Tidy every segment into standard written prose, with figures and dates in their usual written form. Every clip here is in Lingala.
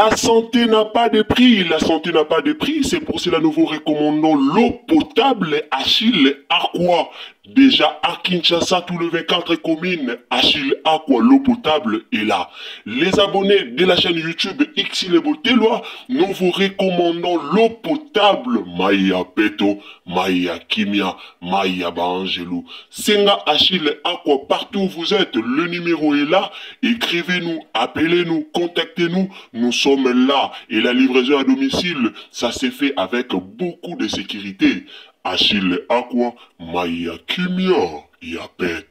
La santé n'a pas de prix, la santé n'a pas de prix, c'est pour cela nous vous recommandons l'eau potable Achille Aqua. Déjà à Kinshasa, tous les 24 communes, Achille Aqua, l'eau potable est là. Les abonnés de la chaîne YouTube Xile Boteloi, nous vous recommandons l'eau potable Maya Peto, Maya Kimia, Maya Baangelou. Senga Achille Aqua, partout où vous êtes, le numéro est là. Écrivez-nous, appelez-nous, contactez-nous. Nous sommes là. Et la livraison à domicile, ça s'est fait avec beaucoup de sécurité. Achille Aqua, Maya Kimia, Yapeta.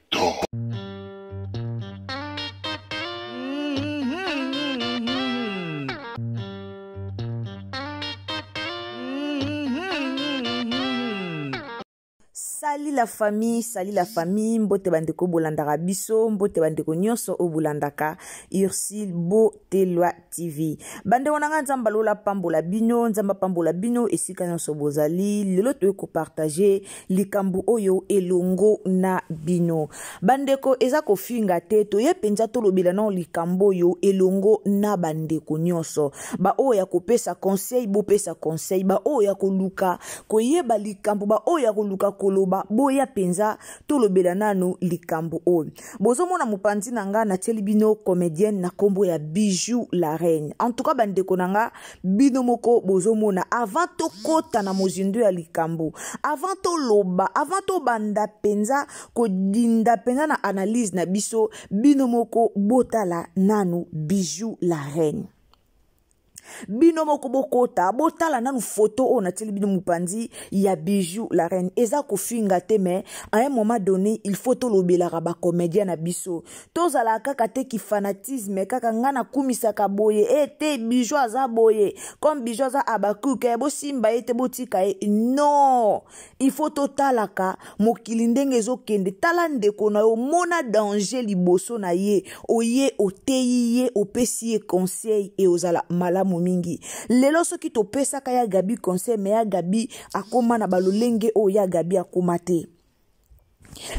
Salut la famille, salut la famille, mbote bandeko bolandaka biso, mbote bandeko nyonso oyo bolandaka Ursule Botelwa TV. Bandeko na nga Nzambe alola pambola bino, Nzambe apambola bino esika nyonso bozali. Lelo toye kopartage likambo oyo elongo na bino. Bandeko eza kofinga te, toye mpenza tolobela nao likambo oyo elongo na bandeko nyonso. Ba oyo ya kopesa conseil, bopesa conseil, ba oyo ya koluka koyeba likambo, ba oyo ya koluka koloba, boya mpenza tolobela nanu likambo oyo. Bozomona mopanzi na nga natieli bino comédienne na kombo ya Bijou la Reine. En tout cas bandeko na nga bino moko bozomona avant tokota na mozindo ya likambo, avant toloba, avant tobanda mpenza kodinda mpenza na analyse na biso, bino moko botala nanu Bijou la Reine. Bino moko bokota botala nanu photo oyo natieli bino mopanzi ya Bijou la Reine. Eza kofinga te, mais à un moment donné il faut tolobelaka ba comédien na biso. Tozala kaka te ki fanatisme kaka nga nakumisaka boye, e te Bijou aza boye, comme Bijou aza abakuke bosimba ye te botika ye. Non, il faut totalaka mokili ndenge ezokende. Tala ndeko na yo, mona danger liboso na ye, oye oteyi ye, opesi ye conseil e ozala malamu mingi. Lelo soki topesaka ya Gabi conseil, mais ya Gabi akoma na balolenge oyo ya Gabi akoma te.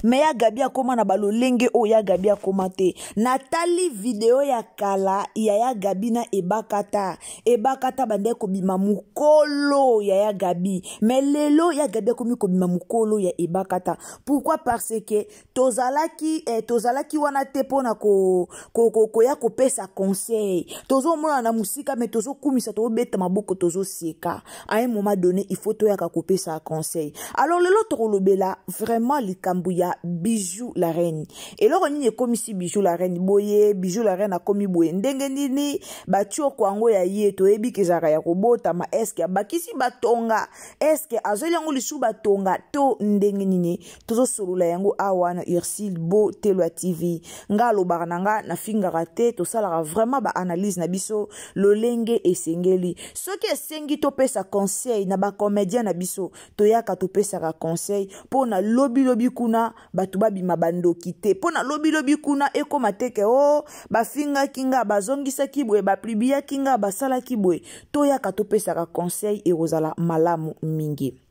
Me ya Gabi akoma na balolenge oyo ya Gabi akoma te. Natali video ya kala ya ya Gabi na Ebakata. Ebakata bande kobima mokolo ya ya Gabi. Me lelo ya Gabi akomi kobima mokolo ya Ebakata. Pourquoi? Parce que tozalaki wana te mpona koya kopesa conseil. Tozomona na mosika, me tozokumisa, tozobeta maboko, tozoseka. À un moment donné, il faut toyaka kopesa conseil. Alors lelo tokolobela vraiment likambo ya Bijou la Reine. Eloko nini ekomisi Bijou la Reine boye? Bijou la Reine akomi boye ndenge nini? Batioko yango ya ye toyebi ke ezalaka ya kobotama. Eske abakisi batonga? Eske azweli yango lisusu batonga to ndenge nini? Tozosolola yango awa na Ursule Botelwa TV. Nga alobaka na nga, nafingaka te, tosalaka vraiment ba analyse na biso lolenge esengeli. Soki esengi topesa conseil na ba comédien na biso, toyaka topesaka conseil mpo na lobi lobi kuna bato babima bandoki te, mpo na lobi lobi kuna ekoma te ke o bafingaki nga, bazongisaki boye, bapubliaki nga, basalaki boye. Toyaka topesaka conseil, ekozala malamu mingi.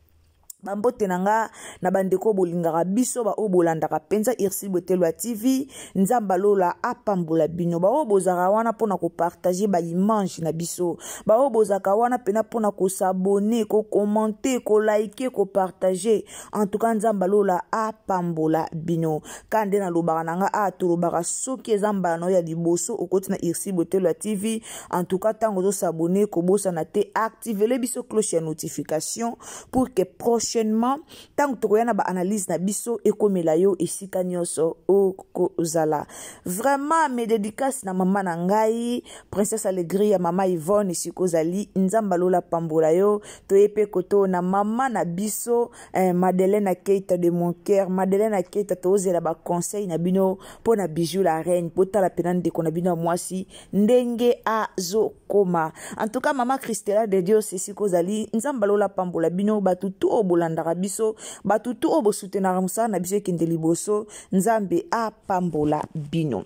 Bambote na nga na bandeko bolingaka biso, ba oyo bolandaka mpenza Ursule Botelwa TV, Nzambe alola apambola bino. Ba oyo bozalaka wana mpona kopartage ba image na biso, ba oyo bozalaka wana mpena mpona kosabone, kokommente, kolike, kopartage. En tout cas Nzambe alola apambola bino. Ka nde nalobaka na nga, tolobaka soki eza mbala na oyo ya liboso okoti na Ursule Botelwa TV, en tout cas ntango ozosabone kobosana te, activele biso cloche ya notification pour que prochainement ntango tokoya na ba analyse na biso ekomela yo esika nyonso okozala. Vraiment mes dédicaces na mama na ngai Princesse Allegri ya mama Yvonne esika ozali, Nzambe alola pambola yo. Toye pe koto na mama na biso Madeleine Keita de mon cœur. Madeleine Keita, tozela ba conseil na bino mpo na Bijou la Reine, botala pena ndeko na bino ya mwasi ndenge azokoma. En tout cas mama Christella de Dios esika ozali, Nzambe alola pambola bino bato tu oyo bolandaka biso, bato tu oyo bosutenaka mosala na biso ekende liboso, Nzambe apambola bino.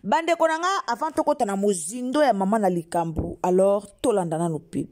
Bandeko na nga, avant tokota na mozindo ya mama na likambo, alors tolanda nanu pub.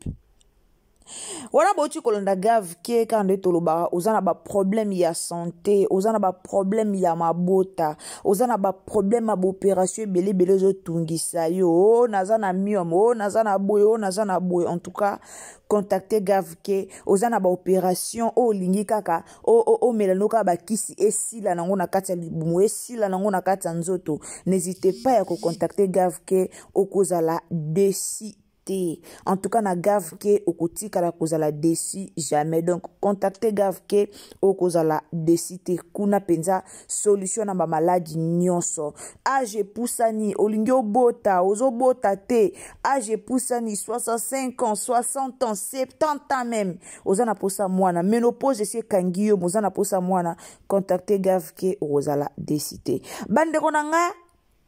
Wana bouti kolanda gave ke kaka nde tolobaka, oza na baproblème ya santé, oza na baproblème ya mabota, oza na baproblème ya baopération ebele ebele ezotungisa yo. O naza na myome, o naza na boye, o naza na boye. En tout cas, contacte gave ke. Oza na baopération oyo olingi kaka omela no kaka bakisi, esila nango na kati ya libumu, esila nango na kati ya nzoto, n'hésite pas ya kocontacte gave ke, okozala déçu te. En tout cas, na gave ke okotikala kozala déçu jamais. Donc contacte gave ke, okozala déçu te. Kuna mpenza solution na bamaladi nyonso. Âge epusani, olingi obota, ozobota te, âge epusani, 65 ans, 60 ans, 70 ans même, oza na posa mwana, ménopause esi ekangi yo, oza na posa mwana, contacte gave ke, okozala déçu te. Bandeko na nga,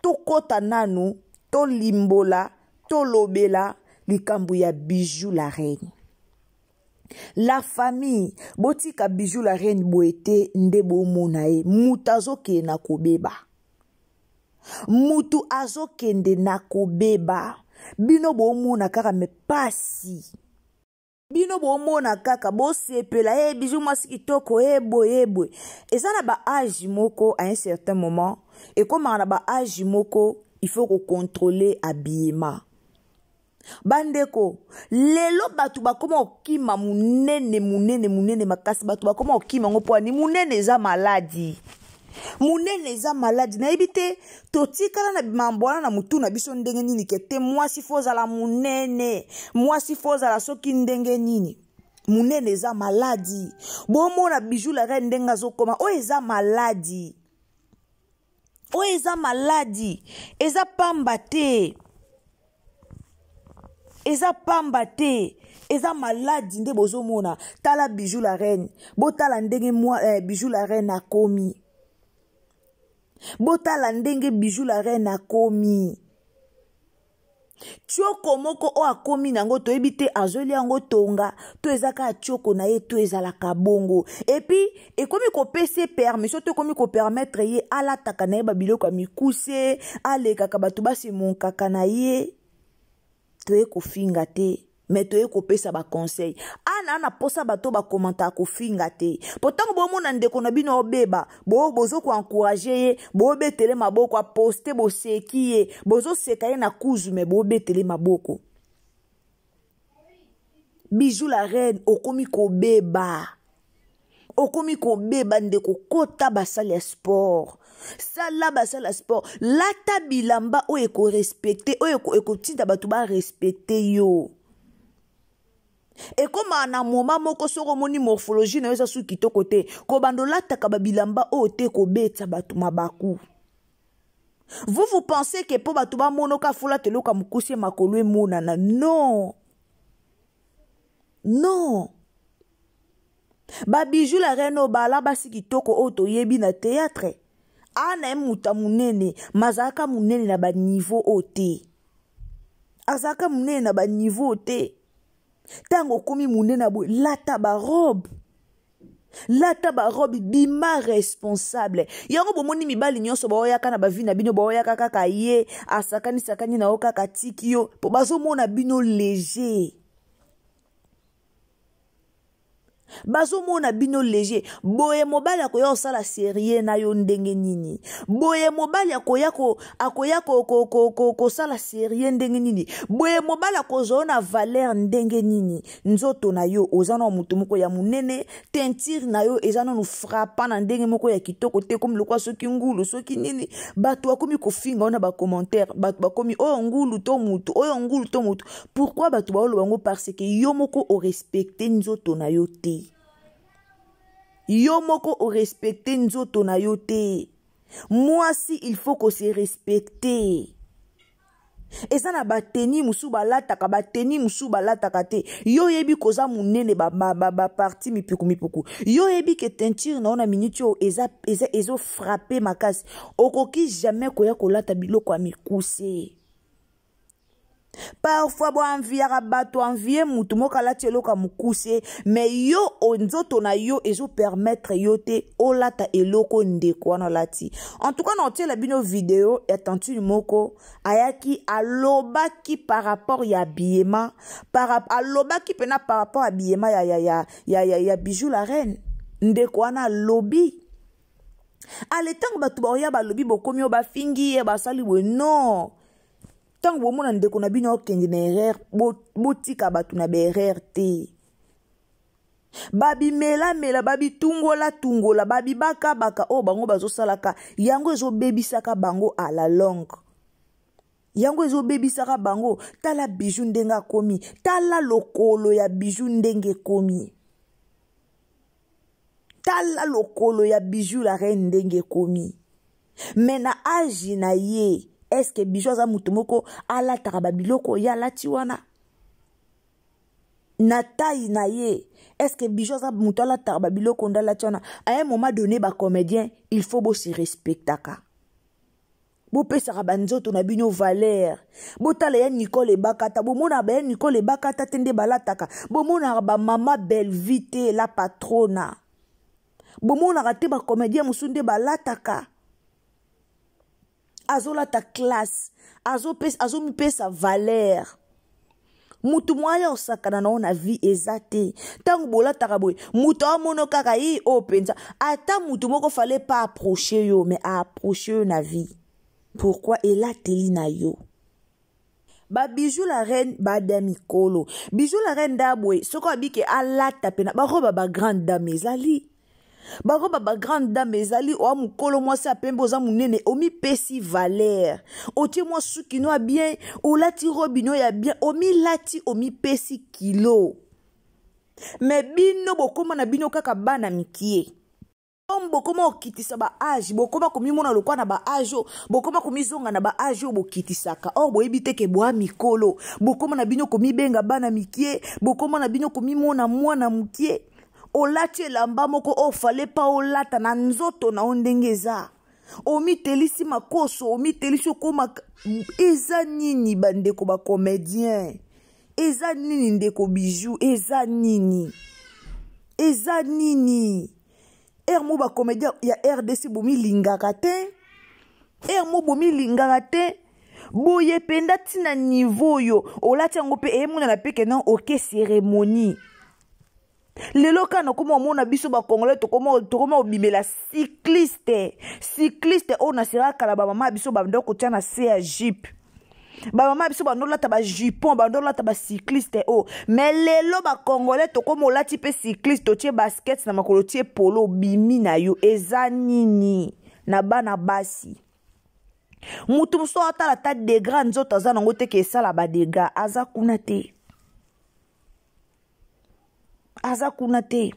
tokɔta nanu, tolimbola, tolobela likambo ya Bijou la Reine. La famille, botika Bijou la Reine boye te. Nde bomona ye, moto azokende na kobeba, mutu azokende na kobeba. Bino bomona kaka, mais pasi. Bino bomona kaka, bosepela e Bijou mwasi kitoko, e boye, e boye. Eza na baâge moko, à un certain moment ekomaka na baâge moko, il faut kocontrôler habillement. Bandeko, lelo bato bakoma kokima monene, monene, monene makasi. Bato bakoma kokima yango mpo ani? Monene eza maladi, monene eza maladi. Nayebi te, totikala na mambo wana na motu na biso ndenge nini ke te mwasi faut ozala monene, mwasi faut ozala soki ndenge nini. Monene eza maladi. Bomona Bijou la Reine ndenge azokoma, oyo eza maladi, oyo eza maladi. Eza pamba te, eza pamba te, eza maladi nde bozomona. Tala Bijou la Reine, botala ndenge mwa Bijou la Reine akomi. Botala ndenge Bijou la Reine akomi. Tioko moko oyo akomi nango, toyebi te azweli yango tonga to eza kaka tioko na ye to ezalaka bongo. Et puis ekomi kopesa ye permission to ekomi kopermettre ye alataka na ye babiloko ya mikuse, alekaka, bato basemonkaka na ye. Toye kofinga te, mais toye kopesa baconseil. Ana na posa bato bakomantaka kofinga te, po ntango bomona ndeko na bino obeba, bozo koencourager ye, bobetele maboko. Aposte, boseki ye, bozoseka ye na kuzu, mais bobetele maboko. Bijou la Reine, okomi kobeba, okomi kobeba ndeko. Kota basali ya sport, sala basala ya sport, lata bilamba oyo ekorespecte, oyo ekotinda bato barespecte yo. Ekomaka na moma moko, soki omoni morphologie na yo eza suki kitoko te, kobanda olataka babilamba oyo te, kobeta bato mabaku. Vous, vous pensez ke mpo bato bamonoka folata eloko ya mokuse, makolo emonana? Non, non. Babijou la Reine oyo bala basi kitoko oyo toyebi na théâtre, ana ye moto monene, mazalaka monene na baniveau oyo te, azalaka monene na baniveau te. Ntango okomi monene boye, lata barobe, lata barobe, bima responsable. Yango bomoni mibali nyonso baoyaka na bavi na bino, baoyaka kaka, ye asakani sakani na yo kaka, tiki yo, mpo bazomona bino léger, bazomona bino léger boye. Mobali akoya kosala sérieux na yo ndenge nini boye? Mobali akoya akoya kosala sérieux ndenge nini boye? Mobali akozwa yo na valeur ndenge nini? Nzoto na yo, oza na moto moko ya monene, teinture na yo eza nanu frappant na ndenge moko ya kitoko te, komi lokwa soki ngulu, soki nini. Bato bakomi kofinga yo na bacommentaire, bato bakomi oyo ngulu to mutu, oyo ngulu to mutu. Pourquoi bato baoloba yango? Parce que yo moko orespecte nzoto na yo te, yo moko orespecte nzoto na yo te. Mwasi, il faut kose respecter. Eza na bateni mosusu balataka, bateni mosusu balataka te. Yo oyebi koza monene, baparti ba, ba mipuku mipuku. Yo oyebi ke teinture na yo na miniti oyo eza, eza, ezofrappe makasi, okoki jamais koya kolata biloko ya mikuse. Parfois boenviaka bato, envie mutu moko alati eloko ya mokuse, mais yo nzoto na yo ezopermettre yo te olata eloko ndeko wana alati. En tout cas, na otiela bino video ya tantine moko ayaki alobaki par rapport ya habillement, alobaki mpena par rapport ya habillement ya Bijou la Reine. Ndeko wana alobi ale ntango bato baoya balobi bokomi oyo bafingi ye, basali boye. Non, ntango bomona ndeko na bino okende na erreur, botika bato na baerreur te. Babimelamela, babitungola-tungola, babibakabaka oyo bango bazosalaka, yango ezobebisaka bango à la longue, yango ezobebisaka bango. Tala Bijou ndenge akomi, tala lokolo ya Bijou ndenge ekomi, tala lokolo ya Bijou la Reine ndenge ekomi. Mais na âge na ye, est-ce Bijou aza motu moko alataka babiloko ye alati wana? Na taille na ye, est-ce Bijou aza motu alataka babiloko nde alati wana? À un moment donné, bacomédien, il faut bosi respectaka, bopesaka banzoto na bino valeur. Botala ya Nicole Ebakata, bomonaka baya Nicole Ebakata te nde balataka, bomonaka bamama Bellevie te, la patrona, bomonaka te bacomédien mosusu nde balataka. Azolata classe, azomipesa valeur. Mutu mwaya osakana na yo na vie eza te. Ntango bolataka boye, mutu amono kaka ye oyo mpenza, ata mutu moko fallait pas approcher yo, mais aapproche yo na vie. Pourquoi? Elateli na yo. Babijou la Reine bada mikolo, Bijou la Reine nda boye, soki abike alata mpena baroba bagrande dame ezali, baroba bagrande dame ezali. Oa mokolo, mwasi ya pembe, oza monene, omipesi valeur, otie mwa suki no ya bien, olati robe no ya bien, omilati, omipesi kilo. Mais bino bokóma na bino kaka bana mikie. Bokóma kokitisa baâge, bokóma komimona lokwa na baâge oyo, bokóma komizonga na baâge oyo bokitisaka. Or boyebi te ke boya mikolo. Bokóma na bino komibenga bana mikie, bokóma na bino komimona mwana mokie. Olati elamba moko oyo fallait pas olata na nzoto na yo ndenge eza, omitelisi makoso, omitelisi, okóma. Eza nini, bandeko bacomédien? Eza nini, ndeko Bijou? Eza nini? Eza nini? Ere mo bacomédien ya RDC bomilingaka te, ere mo bomilingaka te boye mpenza. Ntina niveau oyo olati yango mpe eyemonana mpe ke non, oke cérémonie. Lelo kaka nakoma omona biso bacongolais tokoma obimela cycliste, cycliste oyo nasera kala. Bamama biso bando kotia na se ya jupe, bamama biso bandolata bajupon, bandolata bacycliste oyo. Mais lelo bacongolais tokoma olati mpe cycliste, otie basket na makolo, otie polo, obimi na yo. Eza nini na bana basi? Mutu mosusu atala ata degré nzoto aza nango te ke esala badégâts, aza kuna te, aza kuna te.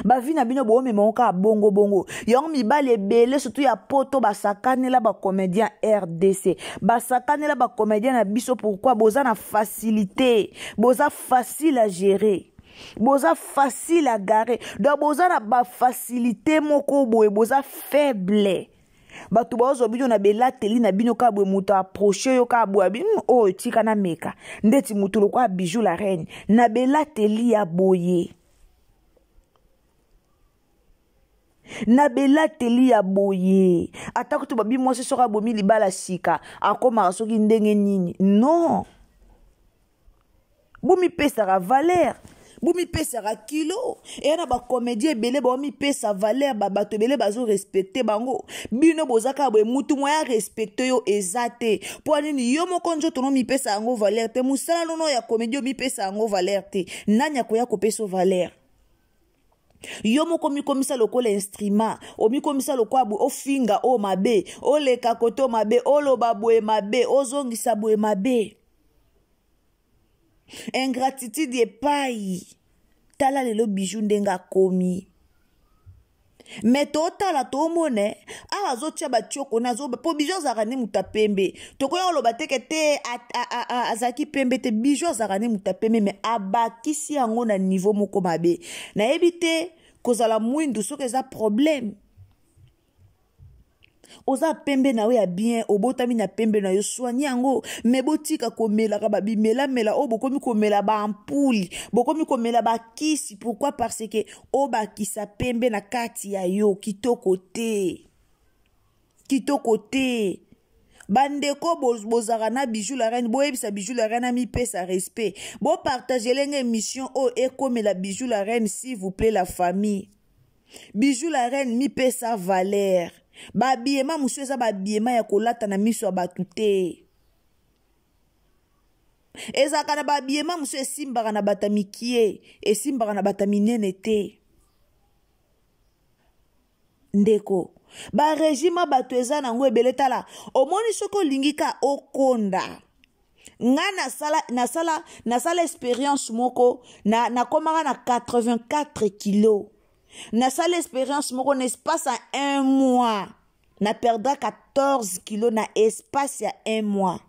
Bavie na bino boomema kaka bongo bongo. Yango mibali ebele, surtout ya Poto, basakanela bacomédien RDC, basakanela bacomédien na biso. Pourquoi? Boza na facilité, boza facile à gérer, boza facile à garer. Donc boza na bafacilité moko boye, boza faible. Bato bazozwa bino na belateli na bino kaka boye. Moto approche yo kaka boye, abi oyo tika na meka ndeti moto lokwa Bijou la Reine na belateli ya boye, na belateli ya boye. Ata kutu babi mwasi soki abomi libala sika akomaka soki ndenge nini. Non, bomipesaka valeur, bomipesaka kilo. Eya na bacomédien ebele baomipesa valeur, bato ebele bazorespecte bango. Bino boza kaka boye, mutu moya respecte yo eza te. Mpo nini? Yo moko nzoto no mipesa yango valeur te, mosala nono ya comédie omipesa yango valeur te. Nani akoya kopesa valeur? Yo moko omikomisa lokola instrument, omikomisa lokola boye, ofinga oyo mabe, oleka kote oyo mabe, oloba boye mabe, ozongisa boye mabe. Ingratitude epai. Tala lelo Bijou ndenge akomi. Mais totala, tomone awa azotia batioko na mpo Bijou azalaka nde moto apembe. Tokoya koloba teke te azalaki pembe te. Bijou azalaka nde moto apembe, mais abakisi yango na niveau moko mabe. Nayebi te kozala mwindu soki eza problème. Oza pembe na yo ya bien, obotami na pembe na yo, soigne yango. Me botika komelaka babimelamela oyo, bokomi komela baampule, bokomi komela bakisi. Pourquoi? Parce que obakisa pembe na kati ya yo, kitoko te, kitoko te. Bandeko bozalaka na Bijou la Reine, boyebisa Bijou la Reine amipesa respect. Bopartagele nga émission oyo ekomela Bijou la Reine, s'il vous plaît la famille. Bijou la Reine, mipesa valeur. Babiema mosusu eza babiema ya kolata na miso ya bato te. Ezalaka na babiema mosusu esimbaka na bato ya mikie, esimbaka na bato ya minene te. Ndeko, barégime ya bato eza nango ebele. Tala, omoni, soki olingi ka okonda, nga nasala expérience moko, nakomaka na 84 kilo. Nasala expérience moko na espace ya un mois, na perdra 14 kilo na espace ya un mois.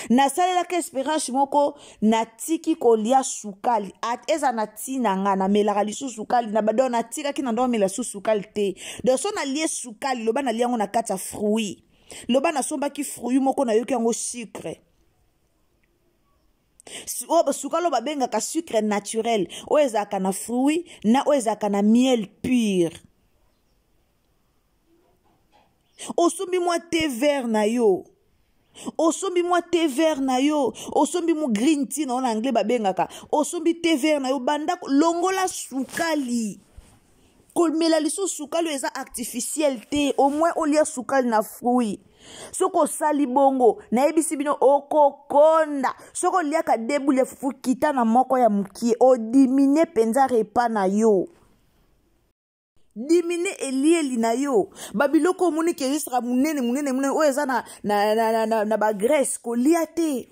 Nasalelaka expérience moko, natiki kolia sukali. Eza na ntina nga namelaka lisusu sukali na donc natikaki na ndo amela susu sukali te. Donc so nalie sukali, loba nalia yango na kati ya fruit, loba nasombaki fruit moko, nayoki yango sucre, oyo sukali oyo babengaka sucre naturel, oyo ezalaka na fruit na oyo ezalaka na miel pur. Osombi mwa thé vert na yo, osombi mwa thé vert na yo, osombi mu green tea na yo, na anglais babengaka, osombi thé vert na yo, banda longola sukali, komela lisusu sukali oyo eza artificiel te. Au moins olia sukali na fruit. Soki osali bongo, nayebisi bino, okokonda. Soki oliaka debule ya fufu, kita na moko ya mokie, odiminuer mpenza repas na yo, diminuer elieli na yo. Babiloko omoni ke ezosaka monene monene monene, oyo eza na bagraisse, kolia te,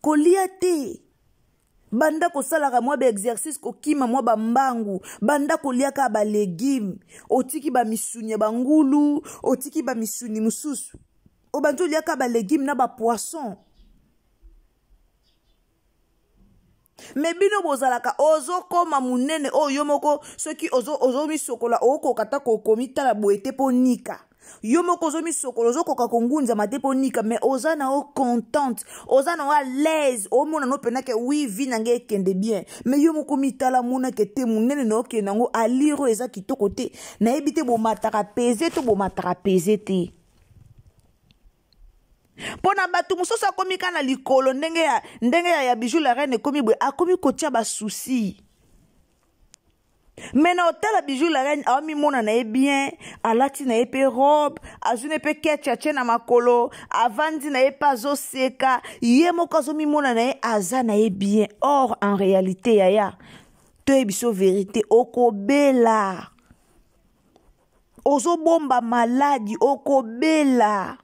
kolia te. Banda kosalaka mwa baexercice, kokima mwa bambangu, banda koliaka balégume. Otiki bamisuni ya bangulu, otiki bamisuni mosusu, obandi oliaka balégume na bapoisson. Me bino bozalaka, ozokoma monene oyo, yo moko soki ozomisokola, okoka ta komitala boye te mpo nika. Yo moko ozomisokola, ozokoka kongunzama te mpo nika. Mais oza na yo contente, oza na yo à l'aise, omona no mpenza ke oui, vie na ngai ekende bien. Mais yo moko mitala, monake te monene na okende yango, alire oyo eza kitoko te. Nayebi te, bomataka pese to bomataka pese te. Mpo na bato mosusu, akomi kaka na likolo ndenge ya Bijou la Reine ekomi boye, akomi kotia basusi. Me na otala Bijou la Reine, aomimona na ye bien, alati na ye mpe robe, azwi na ye mpe ketch, atie na makolo, avandi na ye mpe azoseka, ye moko azomimona na ye aza na ye bien. Or en réalité, yaya, toyebi so vérité, okobela, ozobomba maladi, okobela.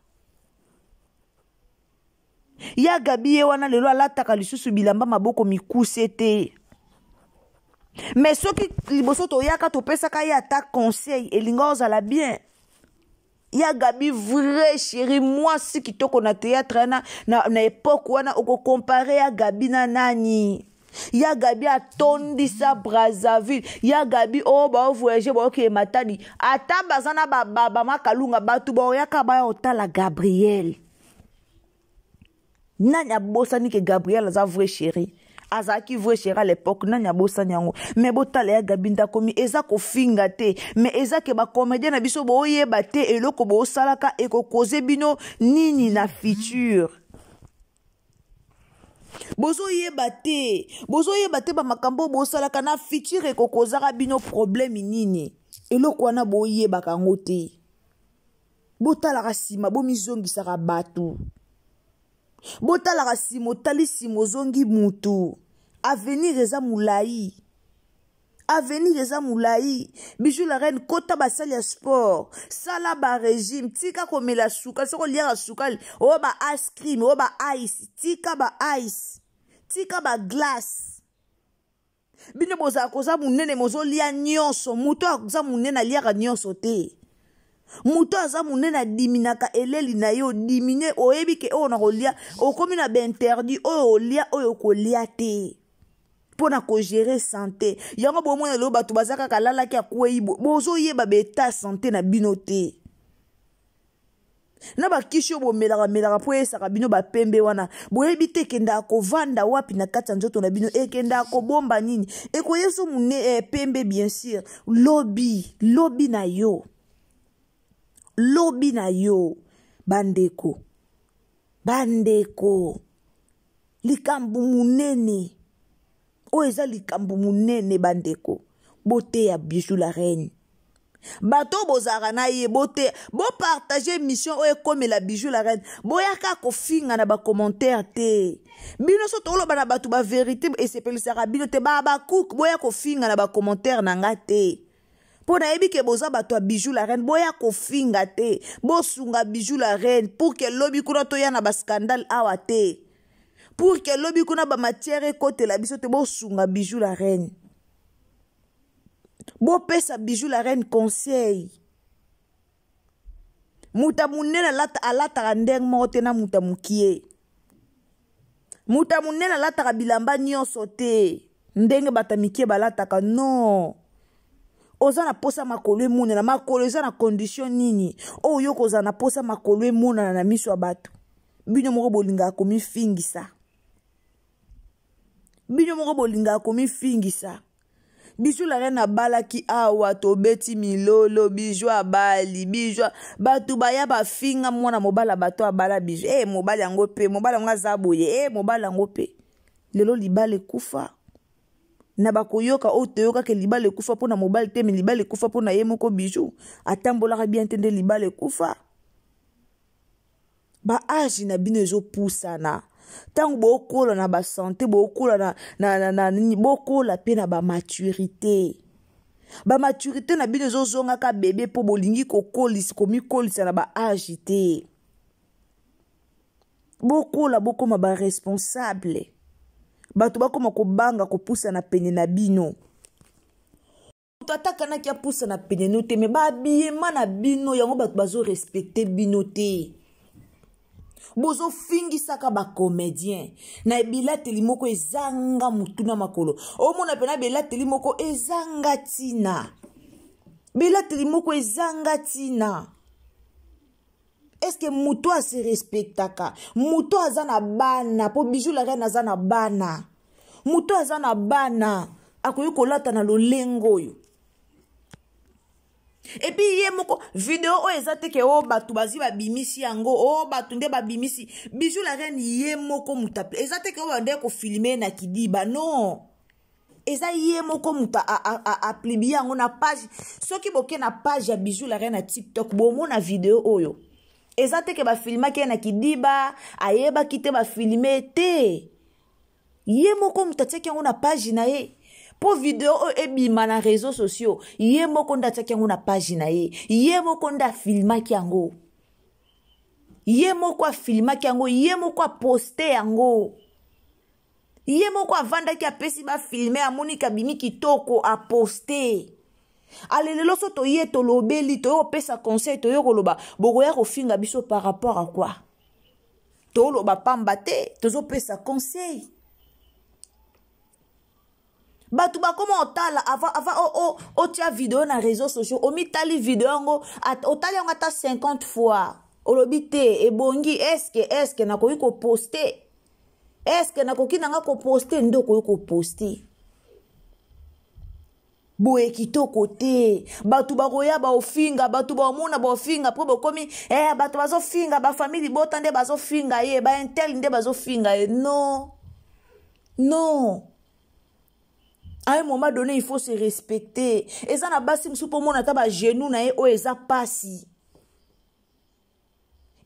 Ya Gabi ye wana lelo alataka lisusu bilamba maboko mikuse te. Me soki liboso toyaka, topesaka ye ata conseil, elinga ozala bien. Ya Gabi, vrai chéri, mwasi kitoko na théâtre wana, na époque wana, okocomparer ya Gabi na nani? Ya Gabi atondisa Brazzaville. Ya Gabi oyo baovoyage, baokeye Matadi, ata baza na bamakalunga, bato baoyaka, baya otala Gabriel. Nani abosani ke Gabriel aza vrai chéri, azalaki vrai chéri à l'époque? Nani abosani yango? Me botala ya Gabi ndakomi. Eza kofinga te, me eza ke bacomédien na biso boyeba te eloko bosalaka ekokoze bino nini na futur. Bozoyeba te, bozoyeba te bamakambo oyo bosalaka na futur ekokozaka bino problème nini. Eloko wana boyebaka yango te. Botalaka nsima, bomizongisaka bato. Botalaka nsima, otali nsima, ozongi mutu. Avenir eza molai, avenir eza molai. Bijou la Reine, kota basali ya sport, sala barégime, tika komela sukali. Soki oliaka sukali oyo, ba ice cream oyo, ba ice, tika ba ice, tika baglace. Bino bozala koza monene, mozolia nyonso. Moto aza monene aliaka nyonso te. Moto aza monene adiminaka eleli na ye, odiminuer, oyebi ke oyo na kolia, okomi na bainterdit, oyo olia, oyo kolia te. Mpo na kogere sante yango, bomona lelo bato baza kaka alalaki akwei, bozoyeba baetat sante na bino te. Na bakisi oyo bomelaka melaka mpo eyesaka bino bapembe wana, boyebi te ekendaka kovanda wapi na kati ya nzoto na bino, ekendaka kobomba nini, ekoyeso mone pembe bien sûr. Lobi lobi na yo, lobi na yo. Bandeko, bandeko, likambo monene oyo eza likambo monene. Bandeko, boteya Bijou la Reine. Bato oyo bozalaka na ye, boteya, bopartage émission oyo ekomela Bijou la Reine. Boyaka kofinga na bacommentaire te. Bino so toloba na bato baverité esepelisaka bino te. Babacook, boya kofinga na bacommentaire na nga te, mpo nayebi ke boza bato ya Bijou la Reine. Boya kofinga te, bosunga Bijou la Reine pour ke lobi kuna toya na bascandale awa te, pour ke lobi kuna bamatière ekotela biso te. Bosunga Bijou la Reine, bopesa Bijou la Reine conseil. Moto ya monene alataka ndenge moko te na moto ya mokie. Moto ya monene alataka bilamba nyonso te ndenge bato ya mike balataka. Non, oza na posa makolo emonana. Makolo eza na condition nini oyo yo kozala na posa makolo emonana na miso ya bato? Bino moko bolingaka komifingisa, bino moko bolingaka komifingisa. Bijou la Reine abalaki awa, tobeti milolo. Bijou abali, Bijou, bato baya bafinga mwana mobali. Bato abala Bijou e mobali yango mpe, mobali yango aza boye e mobali yango mpe. Lelo libala ekufa na bakoyoka oyo toyokaka. Libala ekufa mpo na mobali te, me libala ekufa mpo na ye moko. Bijou atambolaka bien te, nde libala ekufa. Baage na bino ezopusana. Ntango bokola na basante, bokola na nini, bokola mpe na bamaturité. Bamaturité na bino ezozongaka bebe, mpo bolingi kokolisa, komikolisa na baage te. Bokola, bokóma baresponsable, bato bakóma kobanga kopusana pene na bino. Moto atakanaki apusana pene no te, me babiyema na bino yango bato bazorespecte bino te. Bozofingisaka bacomédien na bilateli moko ezanga motu na makolo. Omona mpena bilateli moko ezanga ntina, bilateli moko ezanga ntina. Est-ce moto ase respectaka? Moto aza na bana, mpo Bijou la Reine aza na bana, moto aza na bana akoki kolata na lolengo oyo? Et puis ye moko, video oyo eza te ke o bato bazwi babimisi yango, o bato nde babimisi. Bijou la Reine ye moko moto, eza te ke oyo bande kofilme na kidiba, non, eza ye moko moto apublier yango na page. Soki boke na page ya Bijou la Reine na TikTok, bomona video oyo. Eza te ke bafilmaki ye na kidiba, ayebaki te bafilme te. Ye moko moto atiaki yango na page na ye mpo video oyo ebima na réseaux sociaux. Ye moko nde atiaki yango na page na ye, ye moko nde afilmaki yango, ye moko afilmaki yango, ye moko aposte yango, ye moko avandaki, apesi bafilme, amoniki abimi kitoko, aposte. Ale lelo so toye, tolobeli, toye kopesa conseil, toye koloba, bokoya kofinga biso par rapport à quoi? Toloba pamba te, tozopesa conseil. Bato bakoma otala avant otia video na réseaux sociaux, omitali video yango, otali yango ata 50 fois, olobi te ebongi. Eske nakoki koposte? Eske nakoki nanga koposte? Nde okoki koposte boye kitoko te. Bato bakoya baofinga, bato baomona baofinga, mpo bokomi bato bazofinga bafamille bota nde bazofinga ye, baintel nde bazofinga ye. Non, non, à un moment donné il faut se respecter. Eza na basi mosusu, mpo omona ata bagenou na ye oyo eza pasi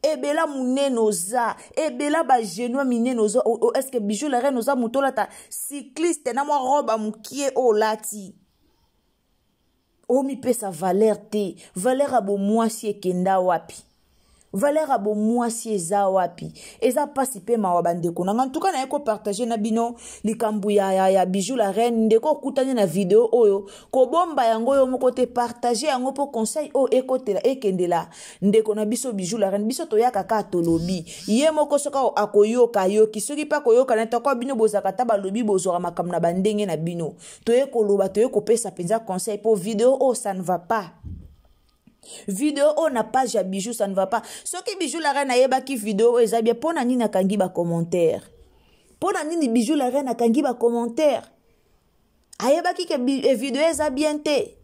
ebela monene, oza ebela bagenou ya minene oza. Est-ce Bijou la Reine oza moto olata cycliste na mwa robe mokie oyo olati? Omipesa valeur te. Valeur ya bomwasi ekenda wapi? Valeur ya bomwasi eza wapi? Eza mpasi mpe mawa, bandeko na nga. Ntuka naye kopartage na bino likambo ya Bijou la Reine. Ndeko okutani na video oyo, kobomba yango yo moko te, partage yango mpo conseil oyo ekotela, ekendela ndeko na biso Bijou la Reine. Biso toyaka kaka, tolobi. Ye moko soki akoyoka, ayoki. Soki mpe akoyoka na toko, bino bozalaka ta balobi, bozwaka makambo na bandenge na bino. Toye koloba, toye kopesa mpenza conseil mpo video oyo, ça ne va pas. Video oyo na page ya Bijou, ça ne va pas. Soki Bijou la Reine ayebaki video oyo eza bien, mpo na nini akangi bacommentaire? Mpo na nini Bijou la Reine akangi bacommentaire? Ayebaki ke video eza bien te,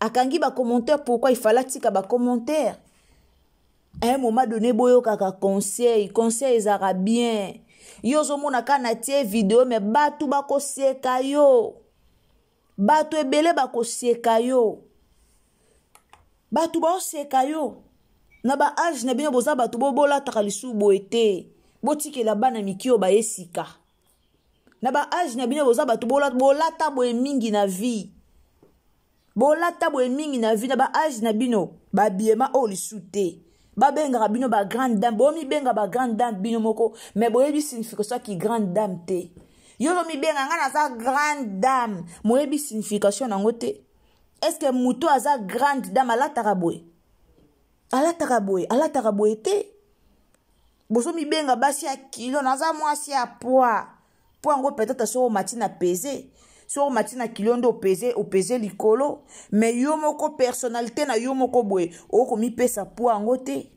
akangi bacommentaire. Pourquoi il fallait atika bacommentaire? À un moment donné, boyokaka conseil. Conseil ezalaka bien. Yo ozomona kaka na tie video, mais bato bakoseka yo, bato ebele bakoseka yo, bato baoseka yo. Na baage na bino, boza bato bolataka lisusu boye te. Botikela bana miki oyo baye sika. Na baage na bino, boza bato bolata boye mingi na vie, bolata boye mingi na vie. Na baage na bino, babiema oyo lisu te. Babengaka bino bagrande dame, bomibenga bagrande dame bino moko, mais boyebi signification ya grande dame te. Yo ozomibenga ngai naza grande dame, moyebi signification nango te. Est ce que moto aza grande dame alataka boye? Alataka boye? Alataka boye te. Bozomibenga basi ya kilo, naza mwasi ya poids. Po yango peut-être soki omati na pese, soki omati na kilo nde opese, opese likolo. Mais yo moko, personnalité na yo moko boye, okomipesa poids yango te.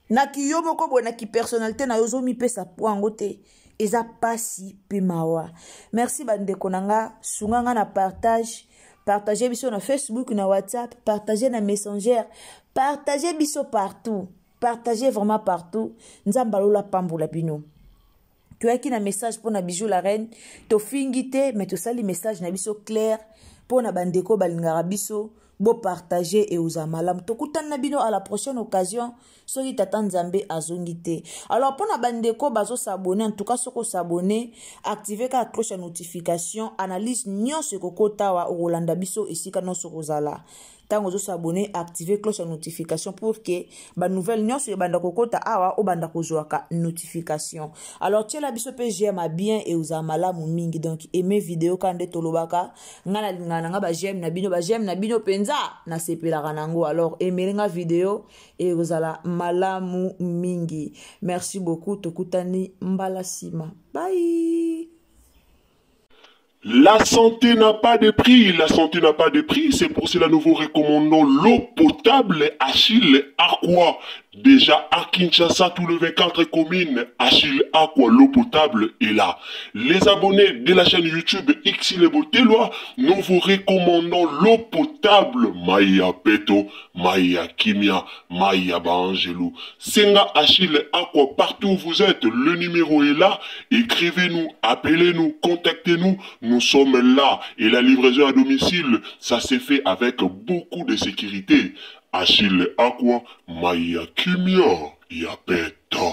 Naki yo moko boye, naki personnalité na yo, ozomipesa poids yango te. Eza pasi mpe mawa. Merci bandeko na nga. Sunga nga na partage. Partage biso na Facebook, na WhatsApp, partage na Messenger, partage biso partout, partage vraiment partout. Nzambe alola pambola bino. Toyaki na message mpo na Bijou la Reine. Tofingi te, mais tosali message na biso clair mpo na bandeko balingaka biso. Bopartage, eozala malamu. Tokutani na bino à la prochaine occasion, soki tata Nzambe azongi te. Alors, mpo na bandeko bazos'abonner, en tout cas soki os'abonner, active kaka cloche ya notification. Analyse nyonso ekokota awa, okolanda biso esika nyonso kozala. Ntango ozos'abonner, active cloche ya notification pour que banouvelle nyonso ebanda kokota awa, obanda kozwaka notification. Alors tiela biso mpe j'aime ya bien, eozala malamu mingi. Donc aime video kaka nde tolobaka. Ngai nalingaka na nga baj'aime na bino, baj'aime na bino mpenza nasepelaka nango. Alors aimele nga video, ekozala malamu mingi. Merci beaucoup, tokutani mbala nsima. Bye. La santé n'a pas de prix, la santé n'a pas de prix, c'est pour cela nous vous recommandons l'eau potable Achille Aqua. Déjà à Kinshasa, tout le 24 communes, Achille Aqua, l'eau potable est là. Les abonnés de la chaîne YouTube Xile Boteloi, nous vous recommandons l'eau potable Maya Peto, Maya Kimia, Maya Baangelou. Senga Achille Aqua, partout où vous êtes, le numéro est là. Écrivez-nous, appelez-nous, contactez-nous. Nous sommes là. Et la livraison à domicile, ça s'est fait avec beaucoup de sécurité. Achille Aqua, Maya Kimia, Yapeto.